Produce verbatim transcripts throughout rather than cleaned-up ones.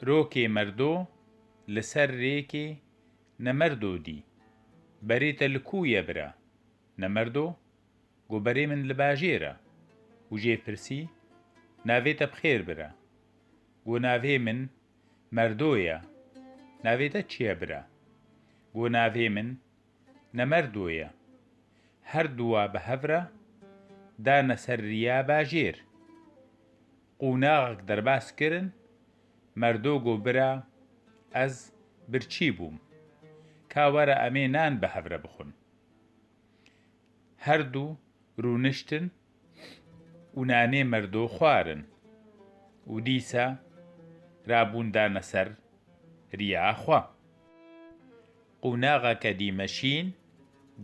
Rokê Merdo li ser rêkê Nemerdo dî. Berê te li ku ye bira? Nemerdo go berê min li bajêr e û jê pirsî, navê te bi xêr bira. Go navê min Merdo ye. Navê te çi ye bira? Go navê min Nemerdo ye. Her duwa bi hev re dane ser riya bajêr. Qûnaxek derbas kirin, Merdo go bira ez birçî bûm. Ka were em ê nan bi hev re bixwin. Her du rûniştin û nanê Merdo xwarin û dîsa rabûn dane ser riya xwe. Qûnaxeke dî meşîn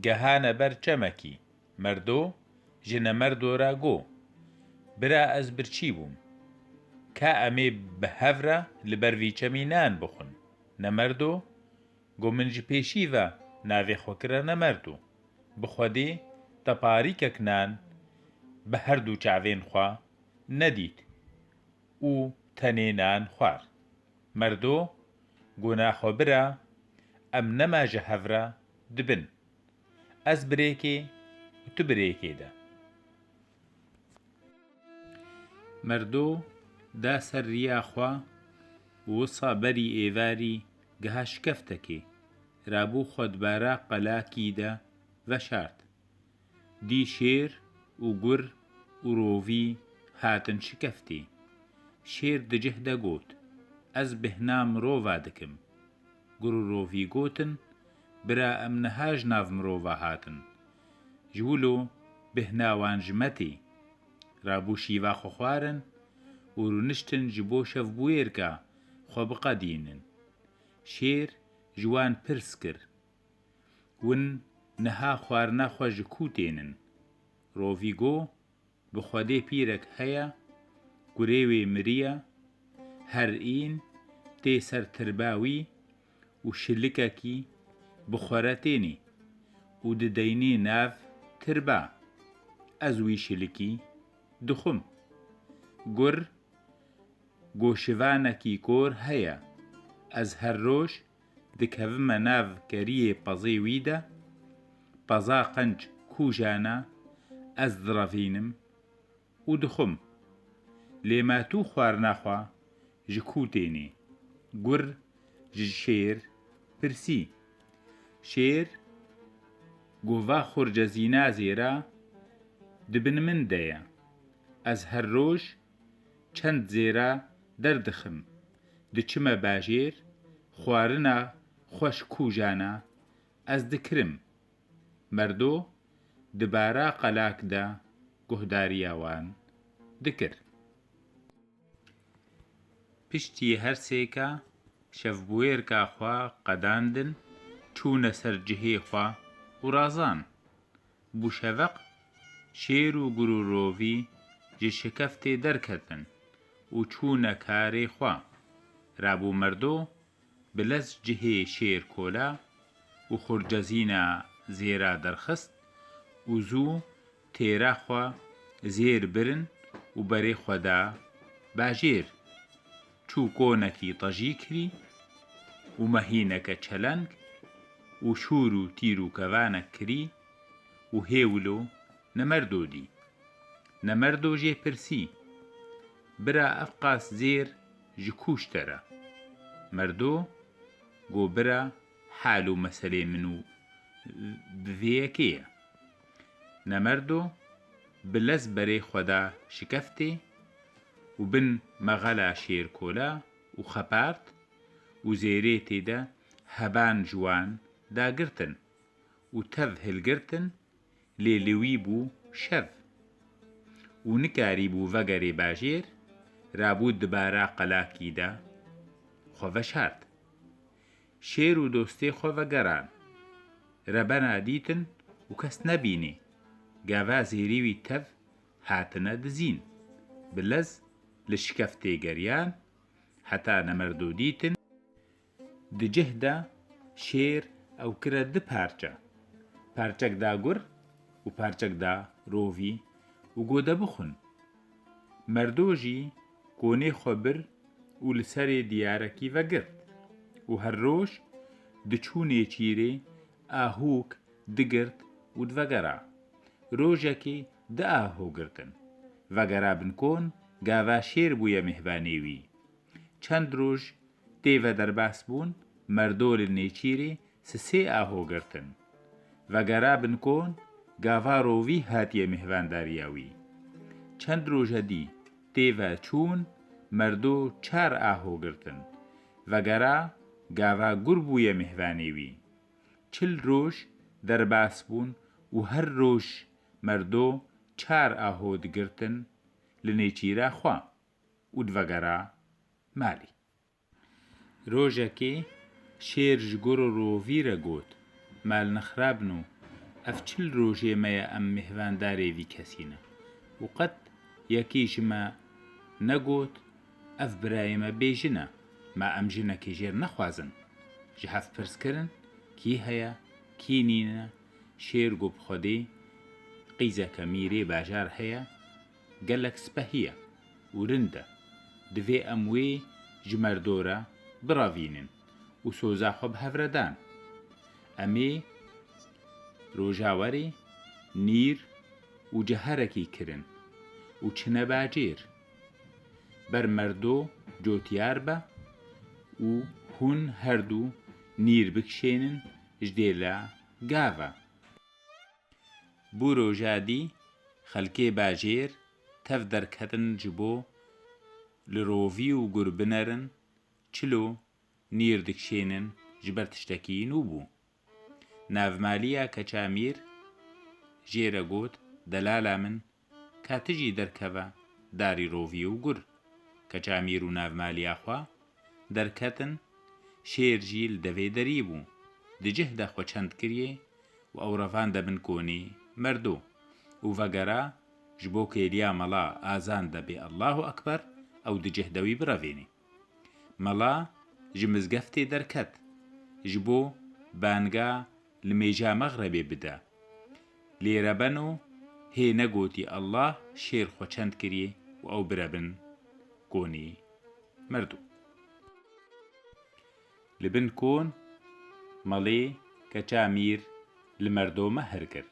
gehane ber çemekî. Merdo ji Nemerdo re go, bira ez birçî bûm. Ka em ê bi hev re li ber vî çemî nan bixwin. Nemerdo go min ji pêşî ve navê xwe kire Nemerdo. Bi Xwedê te parîkek nan bi her du çavên xwe nedît û tenê nan xwar. Merdo go naxwe bira, em nema ji hev re dibin. Ez bi rêkê û tu bi rêkê de. Merdo da ser riya xwe û wisa berî êvarî giha şikeftekê, rabû xwe di bara qelakî de veşart. Dî şêr û gur û rovî hatin şikeftê. Şêr di cih de got, ez bihna mirova dikim. Gur û rovî gotin, bira em niha ji nav mirova hatin. Ji wilo bihna wan ji me tê. Rabû şîva xwe xwarin û rûniştin ji bo şevbûyêrka xwe biqedînin. Şêr ji wan pirs kir, win niha xwarina xwe ji ku tênin? Rovî go, bi Xwedê pîrek heye, kurê wê miriye, her în tê ser tirba wî û şilikekî bi xwe re tênî û dideynî nav tirba. Ez wî şilikî dixwim. Gur go şivanekî kor heye. Ez her roj dikevime nav keriyê pezê wî de, peza qenc kûjana, ez direvînim û dixwim. Lê ma tu xwarina xwe ji ku tênî? Gur ji şêr pirsî. Şêr go, va xurcezîna zêra di bin min de ye. Ez her roj çend zêra derdixim. Diçime bajêr, xwarina xweş kûjana ez dikirim. Merdo di bara qelak de guhdariya wan dikir. Piştî her sêka şevbûyêrka xwe qedandin, çûne ser cihê xwe û razan. Bû şeveq, şêr û gur û rovî ji şikeftê derketin û çûne karê xwe. Rabû Merdo bi lez cihê şêr kola û xurcezîna zêra derxist û zû têra xwe zêr birin û berê xwe da bajêr. Çû konekî tejî kirî û mehîneke çeleng û şûr û tîr û kevanek kirî û hê wilo Nemerdo dî. Nemerdo jê pirsî, bira ev qas zêr ji ku ji te re? Merdo go, bira hal û meselê min û bi vê yekê ye. Nemerdo bi lez berê xwe da şikeftê û bin mexela şêrkola û xepart û zêrê tê de heban ji wan dagirtin û tev hilgirtin, lê li wî bû şev û nikarîbû vegerê bajêr, rabû di bara qelakî de xwe veşart. Şêr û dostê xwe vegeran. Rebena dîtin û kes nebînî. Gava zêrî wî tev hatine dizîn. Bi lez li şikeftê geriyan heta Nemerdo dîtin. Di cih de şêr ew kire du parçe. Parçek da gur û parçek da rovî û go, de bixwin. Merdo jî konê xwe bir û li serê diyarekî vegirt û her roj diçû nêçîrê ahûk digirt û divegera. Rojekê di aho girtin. Vegera bin kon, gava şêr bûye mêhvanê wî. Çend roj tê ve derbas bûn, merdo li nêçîrê sisê aho girtin. Vegera bin kon, gava rovî hatiye mêhvandariya wî. Çend roje dî tê ve çûn, merdo çar aho girtin. Vegera gava gur bûye mêhvanê wî. Çil roj derbas bûn û her roj merdo çar aho digirtin li nêçîra xwe û divegera malî. Rojekê şêr ji gur û rovî re got, "Malnixrabno, ev çil rojê me ye em mêhvandarê vî kesî ne û qet yekî ji me negot, 'Ev birayê me bêjin e, ma em jinekê jêr nexwazin.'" Ji hev pirs kirin, "Kî heye, kî nîne?" Şêr got, "Bi Xwedê qîzeke mîrê bajar heye, gelek spehî ye û rind e. Divê em wê ji merdo re birevînin û soza xwe bi hev re dan. Em ê roja werê nîr û ceherekî kirin û çine bacêr. Ber merdo cotiyar be û hûn her du nîr bikişênin ji dêla gav e." Bû roja dî xelkê bajêr tev derketin ji bo li rovî û gur binerin, çilo nîr dikişênin ji ber tiştekî nû bû. Navmaliya keça mîr jê re got, "Delala min, ka tu jî derkeve darî rovî û gur." Keça mîr û navmaliya xwe derketin, şêr jî li devê derî bû. Di cih de xwe çend kiriye û ew revande bin konê merdo û vegera ji bo kêliya mela azan de bê Allahu Ekber, ew di cih de wî birevênê. Mela ji mizgeftê derket, ji bo banga li mêja mexrebê bide. Lê rebeno hê negotî Allah, şêr xwe çend kiriye û ew bire bin konê merdo. Li bin kon melê keça mîr li merdo mehr kir.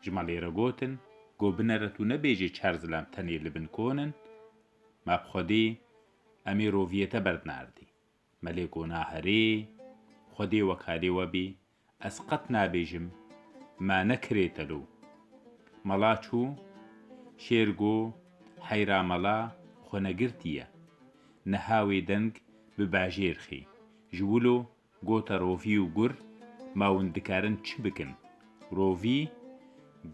Ji melê re gotin, "Go binere tu nebêjê çar zilam tenê li bin kon in, ma bi Xwedê em ê roviyê te berdin erdê." Melê gona, "Herê, Xwedê wekalê we bî, ez qet nabêjim, ma nekirê telo." Mela çû, şêr go, "Heyra mela xwe negirtiye. Niha wê deng bi bajêr xê. Ji wilo gote rovî û gur, ma hûn dikarin çi bikin?" Rovî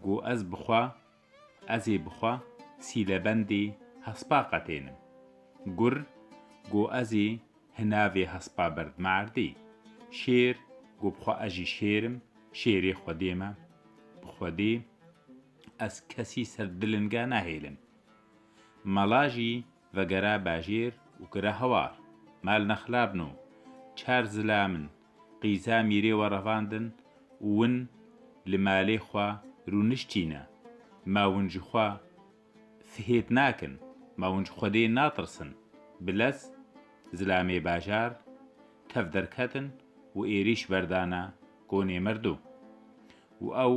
go, "Ez bi xwe, ez ê bi xwe sîlebendê hespa qetênim." Gur go, "Ez ê hinavê hespa berdim erdê." Şêr go, "Bi xwe ez jî şêr im, şêrê Xwedê me. Bi Xwedê ez kesî ser dilinga nahêlim." Mela jî vegera bajêr û kire hewar. "Malnexlabno, çar zilam in, qîza mîrê we revandin û win li malê xwe rûniştîne. Ma win ji xwe fihêt nakin, ma hûn ji Xwedê natirsin." Bi lez zilamê bajar tev derketin û êrîş berdane konê merdo. Û ew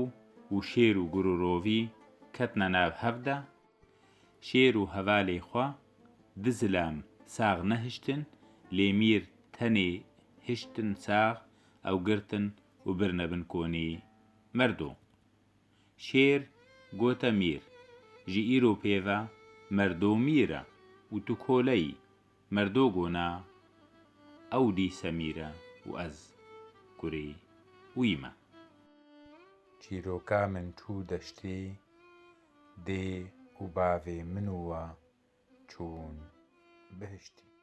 û şêr û gur û rovî ketine nav hev de. Şêr û hevalê xwe di zilam sax nehiştin, lê mîr tenê hiştin sax, ew girtin û birine bin konê merdo. Şêr gote mîr, "Ji îro pê ve merdo mîr e û tu kole yî." Merdo gona, "Ew dîse mîr e û ez kurê wî me." Çîroka min çû deştê, dê û bavê min û we çûn bihiştî.